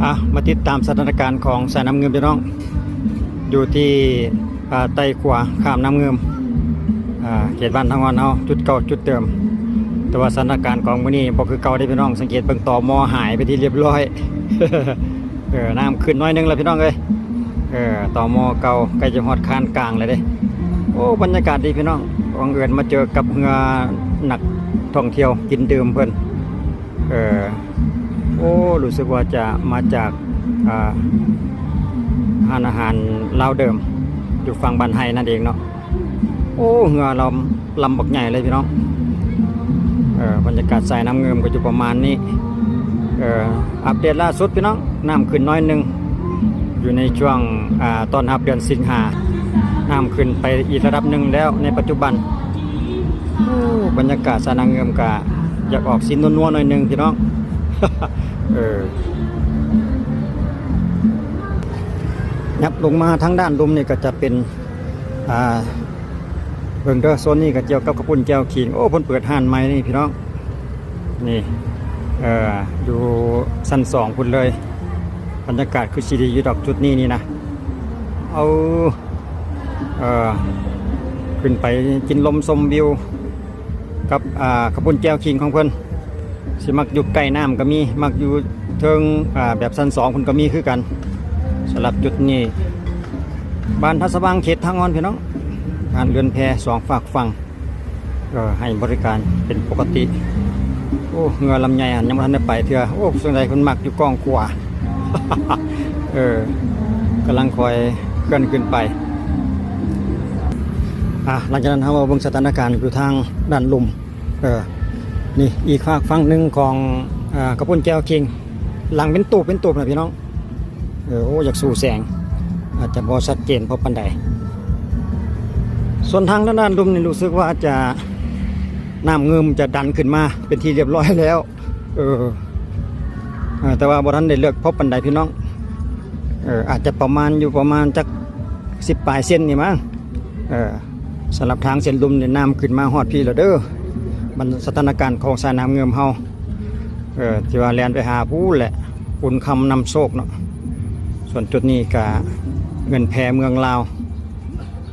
ອ່ະ ມາຕິດຕາມສະຖານະການຂອງສາຍນ້ຳງື່ມ ພີ່ນ້ອງ ຢູ່ທີ່ ອ່າ ໃຕ້ຂົວຂ້າມນ້ຳງື່ມ ອ່າ ເຂດບ້ານທາງອ່ອນເຮົາ ຈຸດເກົ່າຈຸດເດີມ. ແຕ່ວ່າສະຖານະການຂອງມື້ນີ້ບໍ່ຄືເກົ່າເດ້ ພີ່ນ້ອງ. ສັງເກດເບິ່ງ ຕ.ມ. ຫາຍໄປທີ່ຮຽບຮ້ອຍ. ເອີ ນ້ຳຂຶ້ນໜ້ອຍໜຶ່ງແລ້ວ ພີ່ນ້ອງເອີຍ. ເອີ ຕ.ມ. ເກົ່າໃກ້ຈະຮອດຄານກາງແລ້ວເດ້. ໂອ້ ບັນຍາກາດດີ ພີ່ນ້ອງ. ບັງເອີນມາເຈີກັບເຮືອນັກທ່ອງທ່ຽວກິນດື່ມເພິ່ນ. ເອີ ໂອ້ ຮູ້ສຶກວ່າຈະມາຈາກ ອ່າ ຮ້ານອາຫານລາວເດີມ ຢູ່ຝັ່ງບ້ານໄຮ່ນັ້ນເອງເນາະ. ໂອ້ ເຮືອລຳ ລຳບັກໃຫຍ່ເລີຍ ພີ່ນ້ອງ. ເອີ ບັນຍາກາດສາຍນ້ຳງື່ມກໍຢູ່ປະມານນີ້. ເອີ ອັບເດດລ່າສຸດ ພີ່ນ້ອງ, ນ້ຳຂຶ້ນໜ້ອຍໜຶ່ງ ຢູ່ໃນຊ່ວງ ອ່າ ຕ້ອນຮັບເດືອນສິງຫາ. ນ້ຳຂຶ້ນໄປອີກລະດັບໜຶ່ງແລ້ວໃນປັດຈຸບັນ. ໂອ້ ບັນຍາກາດສາຍນ້ຳງື່ມກະຢາກອອກສີນົວໆໜ້ອຍໜຶ່ງ ພີ່ນ້ອງ. ເອີ ຫຍັບລົງມາທາງດ້ານລຸ່ມນີ້ກໍຈະເປັນ ອ່າ ເບິ່ງເດີ ໂຊນນີ້ກໍກ່ຽວກັບເຂົ້າປຸ້ນແຈ່ວຂີງ. ໂອ້ ເພິ່ນເປີດຮ້ານໃໝ່ນີ້ ພີ່ນ້ອງ. ນີ້ ເອີ ຢູ່ຊັ້ນສອງພຸ້ນເລີຍ. ບັນຍາກາດຄືຊິດີຢູ່ດອກ ຈຸດນີ້ນີ້ນະ. ເອົາ ເອີ ຂຶ້ນໄປກິນລົມຊົມວິວກັບ ອ່າ ເຂົ້າປຸ້ນແຈ່ວຂີງຂອງເພິ່ນ. ຊິມັກຢູ່ໃກ້ນ້ຳກໍມີ, ມັກຢູ່ເທິງ ອ່າ ແບບຊັ້ນສອງພຸ້ນກໍມີຄືກັນ. ສຳລັບຈຸດນີ້ ບ້ານທ່າສະຫວ່າງ ເຂດທາງອ່ອນ ພີ່ນ້ອງ. ຮ້ານເຮືອນແພສອງຟາກຝັ່ງ ກໍໃຫ້ບໍລິການເປັນປົກກະຕິ. ໂອ້ ເຮືອລຳໃຫຍ່ຫັ້ນຍັງບໍ່ທັນໄດ້ໄປເທື່ອ. ໂອ້ ສ່ວນໃຫຍ່ເພິ່ນມັກຢູ່ກ້ອງຂວາ. ເອີ ກຳລັງຄ່ອຍເຄື່ອນຂຶ້ນໄປ. ອ່າ ຫຼັງຈາກນັ້ນເຮົາມາເບິ່ງສະຖານະການຢູ່ທາງດ້ານລຸ່ມ. ເອີ ນີ້ອີກຟາກຝັ່ງໜຶ່ງຂອງ ອ່າ ເຂົ້າປຸ້ນແຈ່ວຂີງ. ຫຼັງເປັນຕູບເປັນຕູບນະ ພີ່ນ້ອງ. ເອີ ໂອ້ ຢາກສູ້ແສງ ອາດຈະບໍ່ຊັດເຈນພໍປານໃດ. ສ່ວນທາງດ້ານລຸ່ມນີ້ ຮູ້ສຶກວ່າຈະ ນ້ຳງື່ມຈະດັນຂຶ້ນມາເປັນທີ່ຮຽບຮ້ອຍແລ້ວ. ເອີ ເອີ ແຕ່ວ່າບໍ່ທັນໄດ້ເລິກພໍປານໃດ ພີ່ນ້ອງ. ເອີ ອາດຈະປະມານ ຢູ່ປະມານຈັກສິບປາຍເຊັນນີ້ມັ້ງ. ເອີ ສຳລັບທາງເສັ້ນລຸ່ມນີ້ ນ້ຳຂຶ້ນມາຮອດພີ້ແລ້ວເດີ. ບັນ ສະຖານະການຂອງສາຍນ້ຳງື່ມເຮົາ ເອີ ທີ່ວ່າແລ່ນໄປຫາພຸ້ນແຫຼະ ອຸ່ນຄຳນຳໂຊກເນາະ. ສ່ວນຈຸດນີ້ກະເຮືອນແພເມືອງລາວ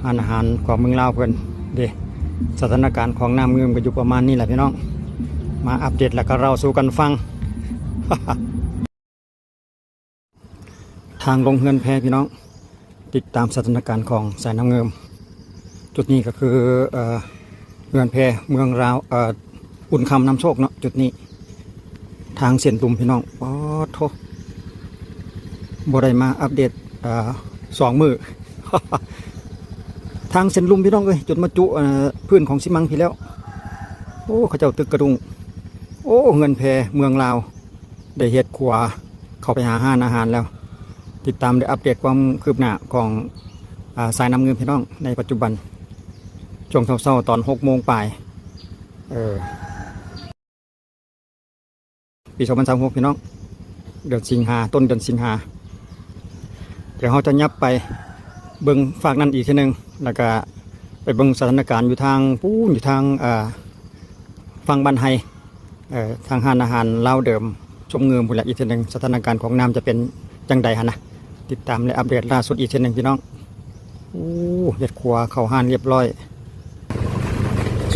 ຮ້ານອາຫານຂອງເມືອງລາວເພິ່ນເດ້. ສະຖານະການຂອງນ້ຳງື່ມກໍຢູ່ປະມານນີ້ແຫຼະ ພີ່ນ້ອງ. ມາອັບເດດ ແລ້ວກໍເລົ່າສູ່ກັນຟັງ. ທາງລົງເຮືອນແພ ພີ່ນ້ອງ, ຕິດຕາມສະຖານະການຂອງສາຍນ້ຳງື່ມ. ຈຸດນີ້ກໍຄື ເອີ ເຮືອນແພເມືອງລາວ ເອີ ອຸ່ນຄຳນຳໂຊກເນາະ. ຈຸດນີ້ທາງເສັ້ນລຸ່ມ ພີ່ນ້ອງ. ປາດໂທ້ ບໍ່ໄດ້ມາອັບເດດ ເອີ ສອງມື້. ທາງເສັ້ນລຸ່ມ ພີ່ນ້ອງເອີຍ, ຈົນມາຈຸ ເອີ ພື້ນຂອງຊີມັງພີ້ແລ້ວ. ໂອ້ ເຂົາເຈົ້າຕຶກກະດຸງ. ໂອ້ ເຮືອນແພເມືອງລາວ ໄດ້ເຮັດຂົວເຂົ້າໄປຫາຮ້ານອາຫານແລ້ວ. ຕິດຕາມ ໄດ້ອັບເດດຄວາມຄືບໜ້າຂອງ ອາ ສາຍນ້ຳງື່ມ ພີ່ນ້ອງ, ໃນປັດຈຸບັນ ຊ່ວງເຊົ້າໆ ຕອນຫົກໂມງປາຍ ເອີ ປີສອງພັນຊາວຫົກ ພີ່ນ້ອງ, ເດືອນສິງຫາ ຕົ້ນເດືອນສິງຫາ. ດຽວເຮົາຈະຫຍັບໄປເບິ່ງຟາກນັ້ນອີກເທື່ອໜຶ່ງ ແລ້ວກະໄປເບິ່ງສະຖານະການຢູ່ທາງພຸ້ນ ຢູ່ທາງ ເອີ ຝັ່ງບ້ານໄຮ່ ເອີ ທາງຮ້ານອາຫານລາວເດີມ ຊົມງື່ມພຸ້ນແຫຼະ. ອີກເທື່ອໜຶ່ງ ສະຖານະການຂອງນ້ຳຈະເປັນຈັ່ງໃດຫັ້ນນະ, ຕິດຕາມ ແລະ ອັບເດດລ່າສຸດອີກເທື່ອໜຶ່ງ ພີ່ນ້ອງ. ໂອ້ ເຮັດຂົວເຂົ້າຮ້ານຮຽບຮ້ອຍ.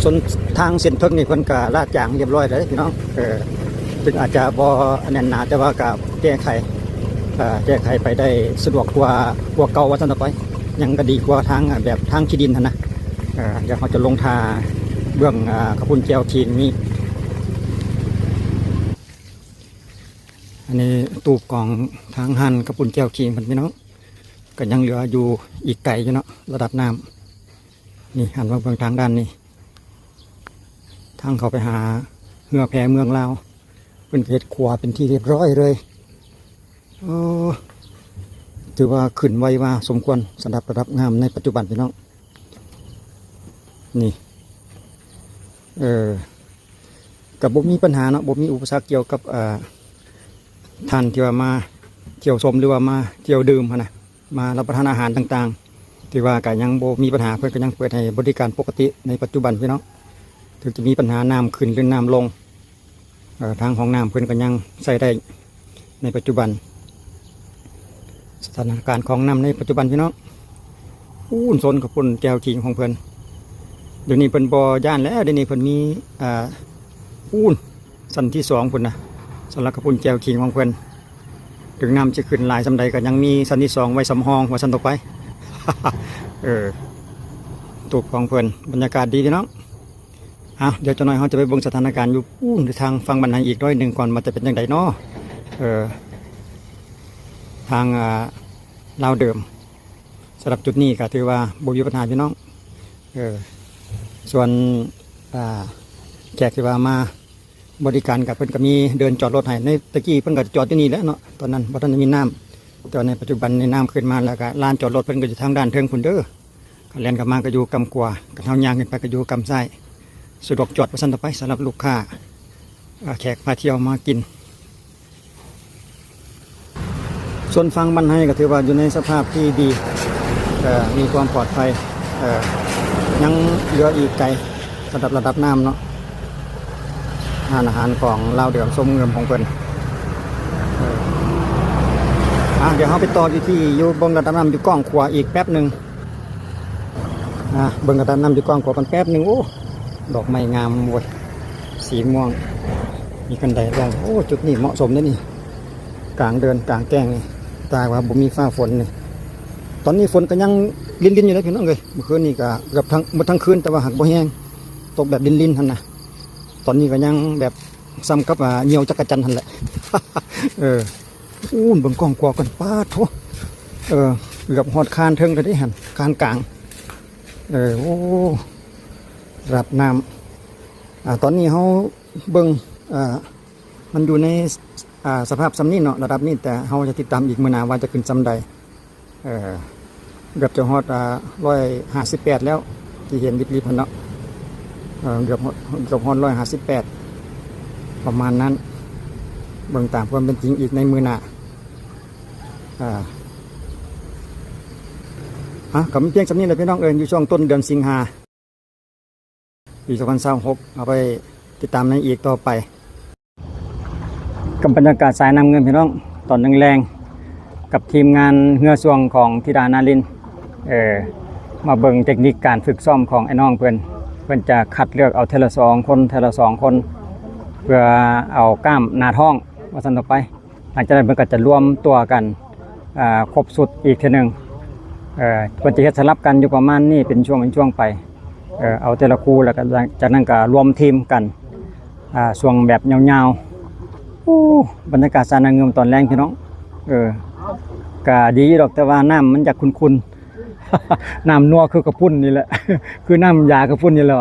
ສ່ວນທາງເສັ້ນເທິງນີ້ເພິ່ນກະລາດຢາງຮຽບຮ້ອຍແລ້ວເດ້ ພີ່ນ້ອງ. ເອີ ເຖິງອາດຈະບໍ່ແໜ້ນໜາ ແຕ່ວ່າກະແກ້ໄຂ ເອີ ແກ້ໄຂໄປໄດ້ສະດວກກວ່າ ກວ່າເກົ່າວ່າຊັ້ນເຖາະ. ຍັງກະດີກວ່າທາງ ແບບທາງຂີ້ດິນຫັ້ນນະ. ເອີ ດຽວເຮົາຈະລົງທ່າເບື້ອງ ເອີ ເຂົ້າປຸ້ນແຈ່ວຂີງນີ້. ອັນນີ້ຕູບຂອງທາງຮ້ານເຂົ້າປຸ້ນແຈ່ວຂີງເພິ່ນ ພີ່ນ້ອງ, ກໍຍັງເຫຼືອຢູ່ອີກໄກຢູ່ເນາະ ລະດັບນ້ຳ. ນີ້ ຫັນມາເບິ່ງທາງດ້ານນີ້ ທາງເຂົ້າໄປຫາເຮືອແພເມືອງລາວ ເພິ່ນກໍເຮັດຂົວເປັນທີ່ຮຽບຮ້ອຍເລີຍ. ໂອ້ ຖືວ່າຂຶ້ນໄວວາສົມຄວນສຳລັບລະດັບນ້ຳໃນປັດຈຸບັນ ພີ່ນ້ອງ. ນີ້ ເອີ ກໍບໍ່ມີບັນຫາເນາະ, ບໍ່ມີອຸປະສັກກ່ຽວກັບ ເອີ ທ່ານທີ່ວ່າມາທ່ຽວຊົມ ຫຼືວ່າມາທ່ຽວດື່ມຫັ້ນນະ, ມາຮັບປະທານອາຫານຕ່າງໆ ຖືວ່າກໍຍັງບໍ່ມີບັນຫາ, ເພິ່ນກໍຍັງເປີດໃຫ້ບໍລິການປົກກະຕິໃນປັດຈຸບັນ ພີ່ນ້ອງ. ເຖິງຈະມີບັນຫານ້ຳຂຶ້ນ ຫຼື ນ້ຳລົງ ເອີ ທາງຫ້ອງນ້ຳເພິ່ນກໍຍັງໃຊ້ໄດ້ໃນປັດຈຸບັນ. ສະຖານະການຂອງນ້ຳໃນປັດຈຸບັນພີ່ນ້ອງ ປູນຊົນກັບປຸ້ນແຈວຂີງຂອງເພິ່ນ. ດຽວນີ້ເພິ່ນບໍ່ຢ້ານແລ້ວ ດຽວນີ້ເພິ່ນມີ ອ່າ ປູນຊັ້ນທີສອງພຸ້ນນະ ສຳລັບກັບປຸ້ນແຈວຂີງຂອງເພິ່ນ. ເຖິງນ້ຳຈະຂຶ້ນຫຼາຍສ່ຳໃດກໍຍັງມີຊັ້ນທີສອງໄວ້ສຳຮອງວ່າຊັ້ນຕໍ່ໄປ. ເອີ ຕູບຂອງເພິ່ນ ບັນຍາກາດດີພີ່ນ້ອງ. ເອົາ ດຽວຈັກໜ້ອຍເຮົາຈະໄປເບິ່ງສະຖານະການຢູ່ປູ້ນ ຢູ່ທາງຝັ່ງບ້ານໃຫ້ອີກໜ້ອຍໜຶ່ງກ່ອນ ວ່າຈະເປັນຈັ່ງໃດເນາະ. ເອີ ທາງ ອ່າ ລາວເດີມ ສຳລັບຈຸດນີ້ກໍຖືວ່າບໍ່ມີບັນຫາພີ່ນ້ອງ. ເອີ ສ່ວນ ອ່າ ແຂກທີ່ວ່າມາບໍລິການກໍ ເພິ່ນກໍມີເດີ່ນຈອດລົດໃຫ້. ໃນແຕ່ກີ້ເພິ່ນກໍຈະຈອດຢູ່ນີ້ແຫຼະເນາະ ຕອນນັ້ນບໍ່ທັນໄດ້ມີນ້ຳ ແຕ່ວ່າໃນປັດຈຸບັນນີ້ນ້ຳຂຶ້ນມາແລ້ວ ກໍລານຈອດລົດເພິ່ນກໍຢູ່ທາງດ້ານເທິງພຸ້ນເດີ. ຄັນແລ່ນເຂົ້າມາກໍຢູ່ກ້ຳຂວາ ຄັນເຮົາຍ່າງຂຶ້ນໄປກໍຢູ່ກ້ຳຊ້າຍ ສະດວກຈອດວ່າຊັ້ນຕໍ່ໄປ ສຳລັບລູກຄ້າ ເອີ ແຂກພາທ່ຽວມາກິນ. ສ່ວນຝັ່ງບ້ານໄຮ່ກໍຖືວ່າຢູ່ໃນສະພາບທີ່ດີ ເອີ ມີຄວາມປອດໄພ ເອີ ຍັງເຫຼືອອີກໄກ ສຳລັບລະດັບນ້ຳເນາະ. ຮ້ານອາຫານຂອງລາວເດີມ ຊົມເງິມຂອງເພິ່ນ. ເອີ ອ່າ ດຽວເຮົາໄປຕໍ່ຢູ່ທີ່ ຢູ່ເບິ່ງລະດັບນ້ຳຢູ່ກ້ອງຂວາອີກແປັບໜຶ່ງ. ອ່າ ເບິ່ງລະດັບນ້ຳຢູ່ກ້ອງຂວາກ່ອນແປັບໜຶ່ງ. ໂອ້ ດອກໄມ້ງາມເວີຍ ສີມ່ວງ ມີຄັນໄດລົງ. ໂອ້ ຈຸດນີ້ເໝາະສົມເດ້ນີ້ ກາງເດີ່ນກາງແຈ້ງນີ້ ຖ້າຫາກວ່າບໍ່ມີຟ້າຝົນນີ້. ຕອນນີ້ຝົນກໍຍັງລິນໆຢູ່ເດ້ພີ່ນ້ອງເອີຍ ມື້ຄືນນີ້ກໍເກືອບທັງໝົດທັງຄືນ ແຕ່ວ່າຫາກບໍ່ແຮງ ຕົກແບບລິນໆຫັ້ນນະ. ຕອນນີ້ກໍຍັງແບບສ່ຳກັບ ອ່າ ຍ່ຽວຈັກກະຈັນຫັ້ນແຫຼະ. ເອີ ອູ້ນ ເບິ່ງກ້ອງຂວາກ່ອນ ປາດໂທ້ ເອີ ເກືອບຮອດຄານເທິງແລ້ວເດ້ຫັ້ນ ຄານກາງ. ເອີ ໂອ້ ລະດັບນ້ຳ ອ່າ ຕອນນີ້ເຮົາເບິ່ງ ອ່າ ມັນຢູ່ໃນ ອ່າ ສະພາບສ່ຳນີ້ເນາະ ລະດັບນີ້ ແຕ່ເຮົາຈະຕິດຕາມອີກມື້ໜ້າວ່າຈະຂຶ້ນສ່ຳໃດ. ເອີ ເກືອບຈະຮອດ ອ່າ ຮ້ອຍຫ້າສິບແປດແລ້ວ ທີ່ເຫັນລິບໆຫັ້ນເນາະ. ເອີ ເກືອບຮອດ ເກືອບຮອດຮ້ອຍຫ້າສິບແປດ ປະມານນັ້ນ ເບິ່ງຕາມຄວາມເປັນຈິງອີກໃນມື້ໜ້າ. ອ່າ ອ່ະ ກໍມີພຽງສ່ຳນີ້ແຫຼະພີ່ນ້ອງເອີຍ ຢູ່ຊ່ວງຕົ້ນເດືອນສິງຫາ ປີສອງພັນຊາວຫົກ ເອົາໄປຕິດຕາມໃນອີກຕໍ່ໄປ ກັບບັນຍາກາດສາຍນ້ຳເງິມພີ່ນ້ອງ ຕອນແລງໆ ກັບທີມງານເຮືອຊ່ວງຂອງທິດານາລິນ ເອີ ມາເບິ່ງເຕັກນິກການຝຶກຊ້ອມຂອງອ້າຍນ້ອງເພິ່ນ. ເພິ່ນຈະຄັດເລືອກເອົາເທື່ອລະສອງຄົນ ເທື່ອລະສອງຄົນ ເພື່ອເອົາກ້າມໜ້າທ້ອງວ່າຊັ້ນຕໍ່ໄປ. ຫຼັງຈາກນັ້ນເພິ່ນກໍຈະລວມຕົວກັນ ອ່າ ຄົບຊຸດອີກເທື່ອໜຶ່ງ. ເອີ ເພິ່ນຈະເຮັດສະຫຼັບກັນຢູ່ປະມານນີ້ເປັນຊ່ວງເປັນຊ່ວງໄປ. ເອີ ເອົາແຕ່ລະຄູ່ ແລ້ວກໍຈາກນັ້ນກໍລວມທີມກັນ ອ່າ ຊ່ວງແບບຍາວໆ. ໂອ້ ບັນຍາກາດສາຍນ້ຳເງິມຕອນແລງພີ່ນ້ອງ ເອີ ກະດີຢູ່ດອກ ແຕ່ວ່ານ້ຳມັນຢາກຂຸ່ນໆ ນ້ຳນົວຄືກະປຸ້ນນີ້ແຫຼະ ຄືນ້ຳຢາກະປຸ້ນນີ້ແຫຼະ.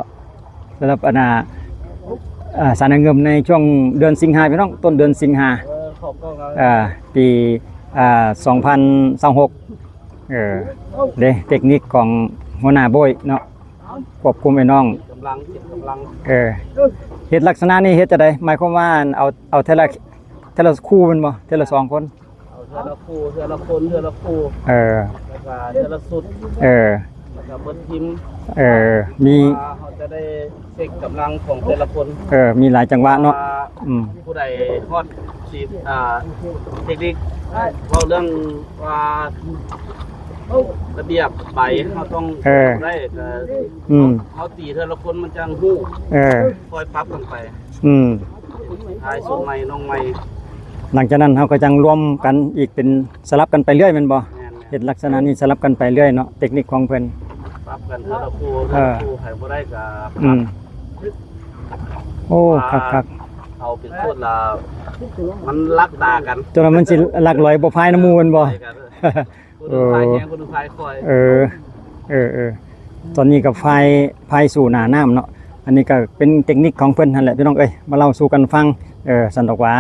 ສຳລັບອັນນ່າ ເອີ ສາຍນ້ຳເງິມໃນຊ່ວງເດືອນສິງຫາພີ່ນ້ອງ ຕົ້ນເດືອນສິງຫາ ເອີ ປີ ອ່າ ສອງພັນຊາວຫົກ. ເອີ ເດ້ ເຕັກນິກຂອງຫົວໜ້າໂບຍເນາະ ຄວບຄຸມໄອ້ນ້ອງ ກຳລັງ ເອີ ເຮັດລັກສະນະນີ້ເຮັດຈັ່ງໃດ? ໝາຍຄວາມວ່າ ເອົາ ເອົາເທື່ອລະ ເທື່ອລະຄູ່ແມ່ນບໍ່? ເທື່ອລະສອງຄົນ? ເອົາເທື່ອລະຄູ່ ເທື່ອລະຄົນ ເທື່ອລະຄູ່ ເອີ ແລ້ວກະເທື່ອລະຊຸດ ເອີ ແລ້ວກະເບິດທີມ ເອີ ມີ ວ່າເຮົາຈະໄດ້ເຊັກກຳລັງຂອງແຕ່ລະຄົນ ເອີ ມີຫຼາຍຈັງຫວະເນາະ ວ່າ ອືມ ຜູ້ໃດຮອດ ຊິ ອ່າ ເຕັກນິກ ເວົ້າເລື່ອງວ່າລະບຽບໃບເຮົາຕ້ອງ ເອີ ໄດ້ ກະ ອືມ ເຮົາ ເຮົາຕີເທື່ອລະຄົນມັນຈັ່ງຮູ້ ເອີ ຄ່ອຍປັບກັນໄປ ອືມ ທ້າຍຊຸດໃໝ່ນ້ອງໃໝ່ ຫຼັງຈາກນັ້ນເຮົາກໍຈັ່ງລວມກັນອີກເປັນ ສະຫຼັບກັນໄປເລື້ອຍແມ່ນບໍ່? ແມ່ນໆ ເຮັດລັກສະນະນີ້ສະຫຼັບກັນໄປເລື້ອຍເນາະ ເຕັກນິກຂອງເພິ່ນ ປັບກັນເທື່ອລະຄູ່ ເອີ ເທື່ອລະຄູ່ ໃຜບໍ່ໄດ້ກໍ ອືມ ປັບ ໂອ້ ຄັກໆ ເອົາເປັນຊຸດລະ ມັນລັກຕາກັນ ຈົນວ່າມັນຊິລັກລອຍບໍ່ພາຍນຳໝູ່ແມ່ນບໍ່? ບໍ່ໄດ້ກັນ ເອີ ຜູ້ໜຶ່ງພາຍແຮງ ຜູ້ໜຶ່ງພາຍຄ່ອຍ ເອີ ເອີ ເອີ ຕອນນີ້ກໍພາຍ ພາຍສູ່ໜ້ານ້ຳເນາະ ອັນນີ້ກໍເປັນເຕັກນິກຂອງເພິ່ນຫັ້ນແຫຼະພີ່ນ້ອງເອີຍ ມາເລົ່າສູ່ກັນຟັງ ເອີ ຊັ້ນດອກຫວາ.